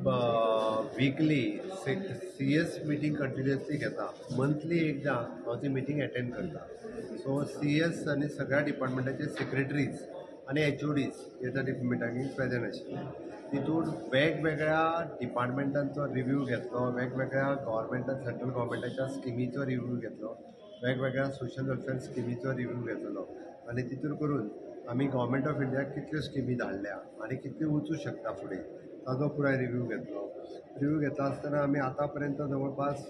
Weekly CS meeting continuously घेता. Monthly एकदां हांव ती मिटींग एटेंड करता. सो CS आनी सगळ्या डिपार्टमेंटाचे सेक्रेटरीज आनी HODs हे त्या मिटिंगेक प्रेजेंट आशिल्ले. तितून वेगवेगळ्या डिपार्टमेंटांचो रिव्यू घेतलो, वेगवेगळ्या गव्हर्मेंटान सेंट्रल गव्हर्मेंटाच्या स्किमीचो रिव्यू घेतलो, वेगवेगळ्या सोशल वेलफेअर स्किमीचो रिव्यू घेतलो आनी तितून करून आमी गव्हर्मेंट ऑफ इंडियाक कितल्यो स्किमी धाडल्या आनी कितल्यो वचूं शकता फुडें ताजो पुराय रिव्यू घेतलो. रिव्यू घेता आसतना आमी आतां पर्यंत जवळपास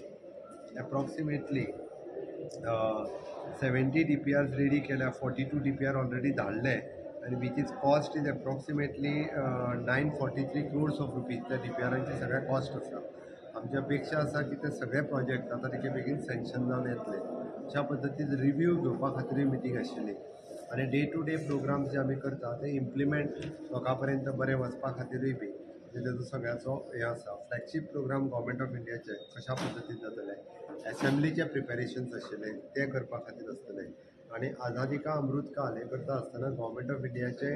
एप्रॉक्सिमेटली 70 DPRs ready केल्या, 42 DPR already धाडले आनी which is cost is approximately 943 crores of rupees. त्या DPRांची सगळ्या कॉस्ट आसा. आमची अपेक्षा आसा की ते सगळे प्रोजेक्ट आतां तिके बेगीन सँक्शन जावन येतले. अशा पद्दतीन रिव्यू घेवपा खातीरूय मिटींग आशिल्ली आनी डे टू डे प्रोग्राम्स जे आमी करता ते इम्प्लिमेंट लोकां पर्यंत बरे वचपा खातीरूय बी तेजो सगळ्याचो हें आसा. फ्लॅगशीप प्रोग्राम गव्हर्मेंट ऑफ इंडियाचे कशा पद्दतीन जातले, एसेंब्लीचे प्रिपेरेशन्स आशिल्ले ते करपा खातीर आसतले आनी आझादी का अमृत काल हें करता आसतना गव्हर्मेंट ऑफ इंडियाचे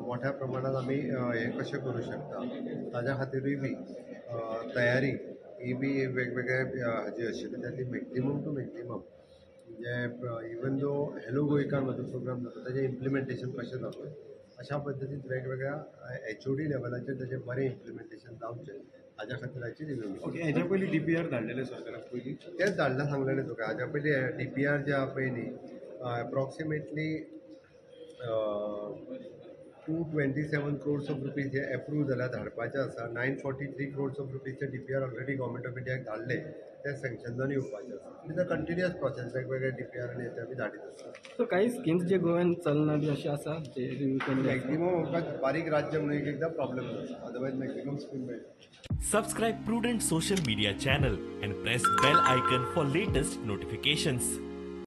मोठ्या प्रमाणात आमी हें कशें करूं शकता ताज्या खातीरूय बी तयारी ही बी वेगवेगळे हाजी आशिल्ली. त्यातली मॅक्झिमम टू मॅक्झिमम म्हणजे इवन दो हॅलो गोंयकार म्हजो प्रोग्राम जाता ताजें इम्प्लिमेंटेशन कशें जातलें अशा पद्दतीन वेगवेगळ्या HOD लेवलाचेर ताजें बरें इम्प्लिमेंटेशन जावचें हाज्या खातीराची रिव्यू. ओके, हेज्या पयलीं DPR धाडलेले सरकाराक पयलीं? तेंच धाडलां सांगलेलें तुका. हाज्या पयलीं DPR जे आहा पळय न्ही approximately 227 crores of rupees hey approve जाल्या, धाडपाचे आसा. 943 crores of रुपीजचे DPR already government of इंडियाक धाडले, ते सँक्शन जावन येवपाचे आसा. It is a continuous process. वेगवेगळे DPR आनी ते आमी धाडीत आसा. सो काही स्किम्स जे गोव्यान चलना बी अशें आसा जे रिव्यू केल्ले? मॅक्झिमम आमकां बारीक राज्य म्हणून एक एकदां प्रॉब्लेम जाता, अदरवायज मॅक्झिमम स्कीम मेळटा. Subscribe Prudent Social Media channel and press bell icon for latest notifications.